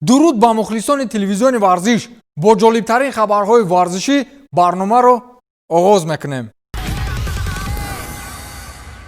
Дуруд ба мухлисони телевизиони варзиш. Бо ҷолибтарин хабарҳои варзишӣ барномаро оғоз мекунем.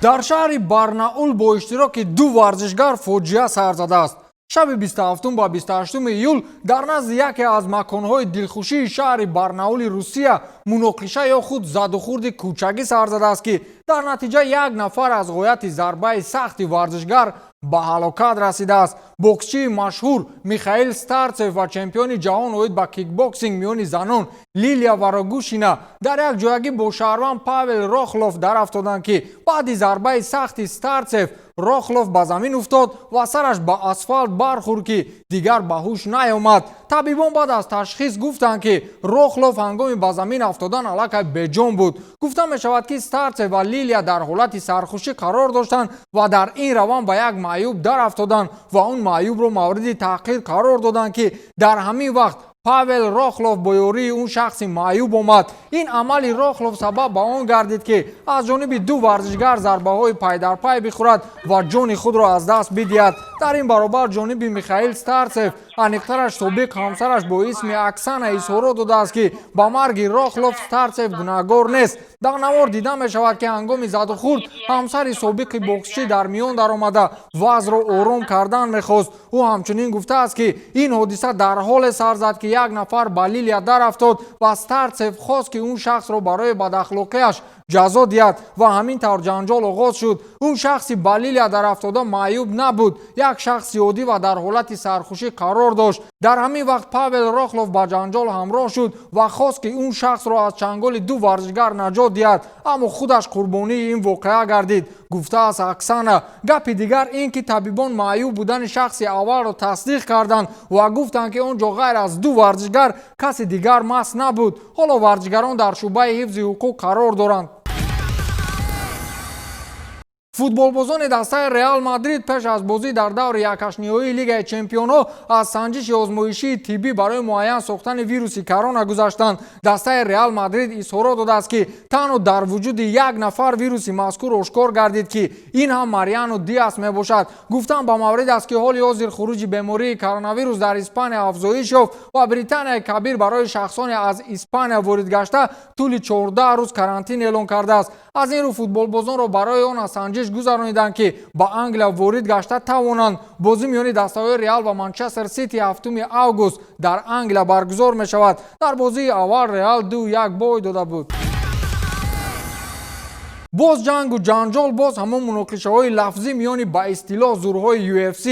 Дар шаҳри Барнаул бо иштироки ду варзишгар фоҷиа сар задааст. Шаби 27 ба 28 июл дар назди яке аз маконҳои дилхушии шаҳри Барнаули Русия муноқиша ё худ задухӯрди кӯчагӣ сар задааст, ки дар натиҷа як нафар аз ғояти зарбаи сахти варзишгар ба ҳалокат расидааст. Боксчии машҳур Михаил Старцев ва чемпиони ҷаҳон оид ба кикбоксинг миёни занон Лилия Варогушина дар як ҷоягӣ бо шаҳрванд Павел Рохлов дарафтоданд, ки баъди зарбаи сахти Старцев Рохлов ба замин уфтод ва сараш ба асфалт бархӯрд, ки дигар ба ҳуш наёмад. Табибон баъд аз ташхис гуфтанд, ки Рохлов ҳангоми ба замин афтодан аллакай беҷон буд. Гуфта мешавад, ки Старцев ва Лилия дар ҳолати сархушӣ қарор доштанд ва дар ин раванд ба як маъюб дарафтоданд ва он маъюбро мавриди таҳқир қарор доданд, ки дар ҳамин вақт Павел Рохлов бо ёрии он шахси маъюб омад. Ин амали Рохлов сабаб ба он гардид, ки аз ҷониби ду варзишгар зарбаҳои пайдарпай бихӯрад ва ҷони худро аз даст бидиҳад. Дар ин баробар ҷониби Михаил Старцев, аниқтараш собиқ ҳамсараш бо исми Оксана, изҳорот додааст, ки ба марги Рохлов Старцев гунаҳгор нест. Дар навор дида мешавад, ки ҳангоми задухӯрд ҳамсари собиқи боксчӣ дар миён даромада, вазъро ором кардан мехост. Ӯ ҳамчунин гуфтааст, ки ин ҳодиса дар ҳоле сар зад, ки як нафар ба Лилия дарафтод ва Старцев хост, ки он шахсро барои бадахлоқиаш ҷазо диҳад, ва ҳамин тавр ҷанҷол оғоз шуд. Он шахси ба Лилия дарафтода маъюб набуд, як шахси оддӣ ва дар ҳолати сархушӣ қарор дошт. Дар ҳамин вақт Павел Рохлов ба ҷанҷол ҳамроҳ шуд ва хост, ки он шахсро аз чанголи ду варзишгар наҷот диҳад, аммо худаш қурбонии ин воқеа гардид, гуфтааст Оксана. Гапи дигар ин ки табибон маъюб будани шахси аввалро тасдиқ карданд ва гуфтанд, ки он ҷо ғайр аз ду варзишгар каси дигар маст набуд. Ҳоло варзишгарон дар шӯъбаи ҳифзи ҳуқуқ қарор доранд. Футболбозони дастаи Реал Мадрид пеш аз бозӣ дар даври якҳаштниҳоии Лигаи чемпионҳо аз санҷиши озмоишии тиббӣ барои муайян сохтани вируси корона гузаштанд. Дастаи Реал Мадрид изҳорот додааст, ки танҳо дар вуҷуди як нафар вируси мазкур ошкор гардид, ки ин ҳам Мариано Диас мебошад. Гуфтан ба маврид аст, ки ҳоли ҳозир хуруҷи бемории коронавирус дар Испания афзоиш ёфт ва Британияи Кабир барои шахсоне аз Испания ворид гашта тӯли 14 рӯз карантин эълон кардааст. Аз ин рӯ футболбозонро барои он аз санҷиш гузарониданд, ки ба Англия ворид гашта тавонанд. Бозӣ миёни дастаҳои Реал ва Манчестер Сити 7 август дар Англия баргузор мешавад. Дар бозии аввал Реал 2-1 бой дода буд. Боз ҷангу ҷанҷол, боз ҳамон муноқишаҳои лафзӣ миёни ба истилоҳ зурҳои UFC.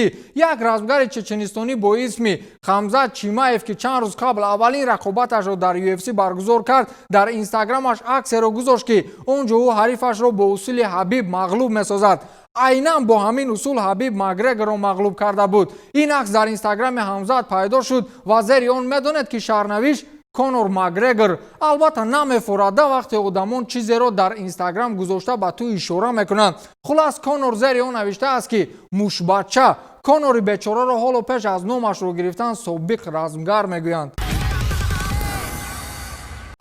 Як размгари чеченистонӣ бо исми Хамзат Чимаев, ки чанд рӯз қабл аввалин рақобаташро дар UFC баргузор кард, дар Инстаграмаш аксеро гузошт, ки он ҷо ӯ ҳарифашро бо усули Ҳабиб мағлуб месозад. Айнан бо ҳамин усул Ҳабиб Макгрегорро мағлуб карда буд. Ин акс дар Инстаграми Ҳамзат пайдо шуд ва зери он медонед, ки шарҳ навишт Конор Макгрегор. Албатта, намефорада вақте одамон чизеро дар Инстаграм гузошта, ба ту ишора мекунанд. Хулас, Конор зери он навиштааст, ки мушбача. Конори бечораро ҳоло пеш аз номашро гирифтан собиқ размгар мегӯянд.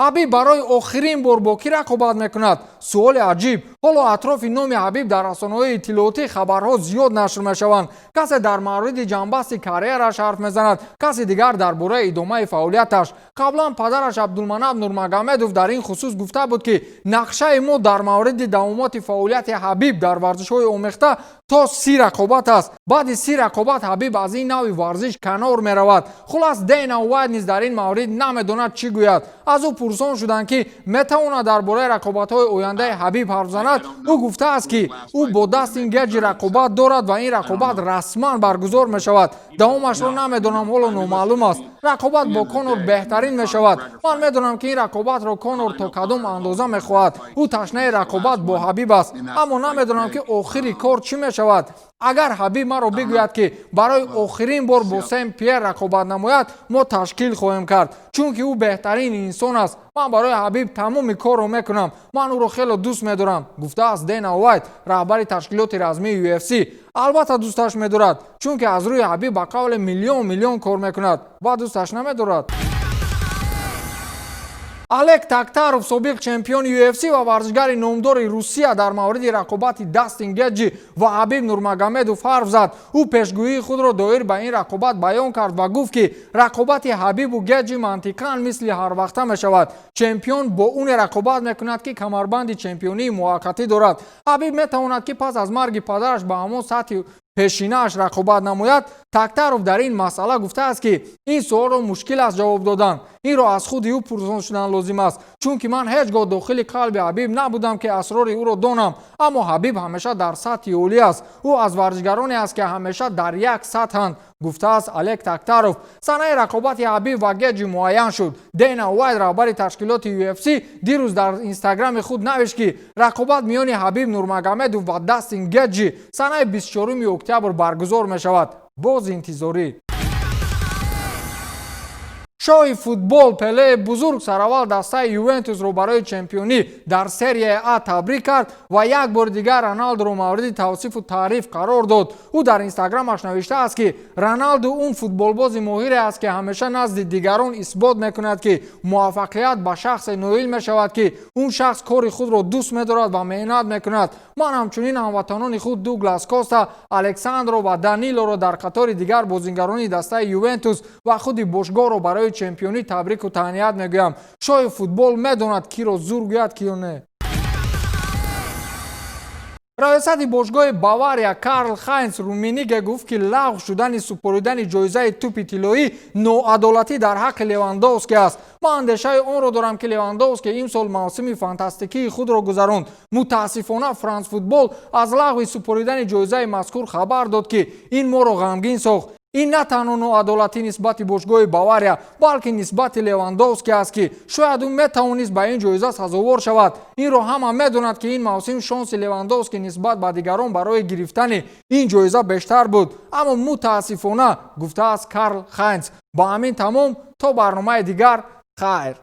Ҳабиб барои охирин бор бо кӣ рақобат мекунад? Суоли аҷиб. Ҳоло атрофи номи Ҳабиб дар расонаҳои иттилоотӣ хабарҳо зиёд нашр мешаванд. Касе дар мавриди ҷанбасти карьераш ҳарф мезанад, касе дигар дар бораи идомаи фаъолияташ. Қаблан падараш Абдулманаб Нурмагомедов дар ин хусус гуфта буд, ки нақшаи мо дар мавриди давомоти фаъолияти Ҳабиб дар варзишҳои омехта то 30 рақобат аст. Баъди 30 рақобат Ҳабиб аз ин навъи варзиш канор меравад. Хулас, Дейна Уайт низ дар ин маврид намедонад чӣ гӯяд. Аз ӯ пурсон шуданд, ки метавонад дар бораи рақобатҳои ояндаи Ҳабиб ҳарф занад. Ӯ гуфтааст, ки ӯ бо Дастин Геҷи рақобат дорад ва ин рақобат расман баргузор мешавад. Давомашро намедонам, ҳоло номаълум аст. Рақобат бо Конор беҳтарин мешавад. Ман медонам, ки ин рақобатро Конор то кадом андоза мехоҳад. Ӯ ташнаи рақобат бо Ҳабиб аст, аммо намедонам, ки охири кор чӣ мешавад. Агар Ҳабиб маро бигӯяд, ки барои охирин бор бо Сен Пьер рақобат намояд, мо ташкил хоҳем кард, чунки ӯ беҳтарин инсон аст. Ман барои Ҳабиб тамоми корро мекунам, ман ӯро хеле дӯст медорам, гуфтааст Дэна Уайт, раҳбари ташкилоти размии UFC. Албатта, дӯсташ медорад, чунки аз рӯи Ҳабиб ба қавле миллион миллион кор мекунад ва дӯсташ намедорад. Олег Тактаров, собиқ чемпиони UFC ва варзишгари номдори Русия, дар мавриди рақобати Дастин Геҷи ва Ҳабиб Нурмагомедов ҳарф зад. Ӯ пешгӯии худро доир ба ин рақобат баён кард ва гуфт, ки рақобати Ҳабибу Геҷи мантиқан мисли ҳарвақта мешавад. Чемпион бо уне рақобат мекунад, ки камарбанди чемпионии муваққатӣ дорад. Ҳабиб метавонад, ки пас аз марги падараш ба ҳамон сатҳи пешинааш рақобат намояд. Тактаров дар ин масъала гуфтааст, ки ин суолро мушкил аст ҷавоб додан, инро аз худи ӯ пурсон шудан лозим аст, чунки ман ҳеҷ гоҳ дохили қалби Ҳабиб набудам, ки асрори ӯро донам. Аммо Ҳабиб ҳамеша дар сатҳи олӣ аст. Ӯ аз варзишгароне аст, ки ҳамеша дар як сатҳанд, гуфтааст Олег Тактаров. Санаи рақобати Ҳабиб ва Геҷи муайян шуд. Дейна Уайт, раҳбари ташкилоти UFC, дирӯз дар Инстаграми худ навишт, ки рақобат миёни Ҳабиб Нурмагомедов ва Дастин Геҷи санаи 24 октябр баргузор мешавад. Боз интизорӣ. Шоҳи футбол Пелеи бузург сараввал дастаи Ювентусро барои чемпионӣ дар Серияи А табрик кард ва як бори дигар Роналдуро мавриди тавсифу таъриф қарор дод. Ӯ дар Инстаграмаш навиштааст, ки Роналду он футболбози моҳире аст, ки ҳамеша назди дигарон исбот мекунад, ки муваффақият ба шахсе ноил мешавад, ки он шахс кори худро дӯст медорад ва меҳнат мекунад. Ман ҳамчунин ҳамватанони худ Дуглас Коста, Алекс Сандро ва Данилоро дар қатори дигар бозингарони дастаи Ювентус ва худи бошгоҳро барои чемпионӣ табрику таҳният мегӯям. Шоҳи футбол медонад, киро зур гӯяд, киё не. Раёсати бошгоҳи Бавария Карл Хайнс Руминиге гуфт, ки лағв шудани супоридани ҷоизаи Тӯпи тиллоӣ ноадолатӣ дар ҳаққи Левандовский аст. Ман андешаи онро дорам, ки Левандовский имсол мавсими фантастикии худро гузаронд. Мутаассифона, Франс Футбол аз лағви супоридани ҷоизаи мазкур хабар дод, ки ин моро ғамгин сохт. Ин на танҳо ноадолатӣ нисбати бошгоҳи Бавария, балки нисбати Левандовский аст, ки шояд ӯ метавонист ба ин ҷоиза сазовор шавад. Инро ҳама медонад, ки ин мавсим шонси Левандовский нисбат ба дигарон барои гирифтани ин ҷоиза бештар буд, аммо мутаассифона, гуфтааст Карл Хайнс. Ба ҳамин тамом, то барномаи дигар, хайр.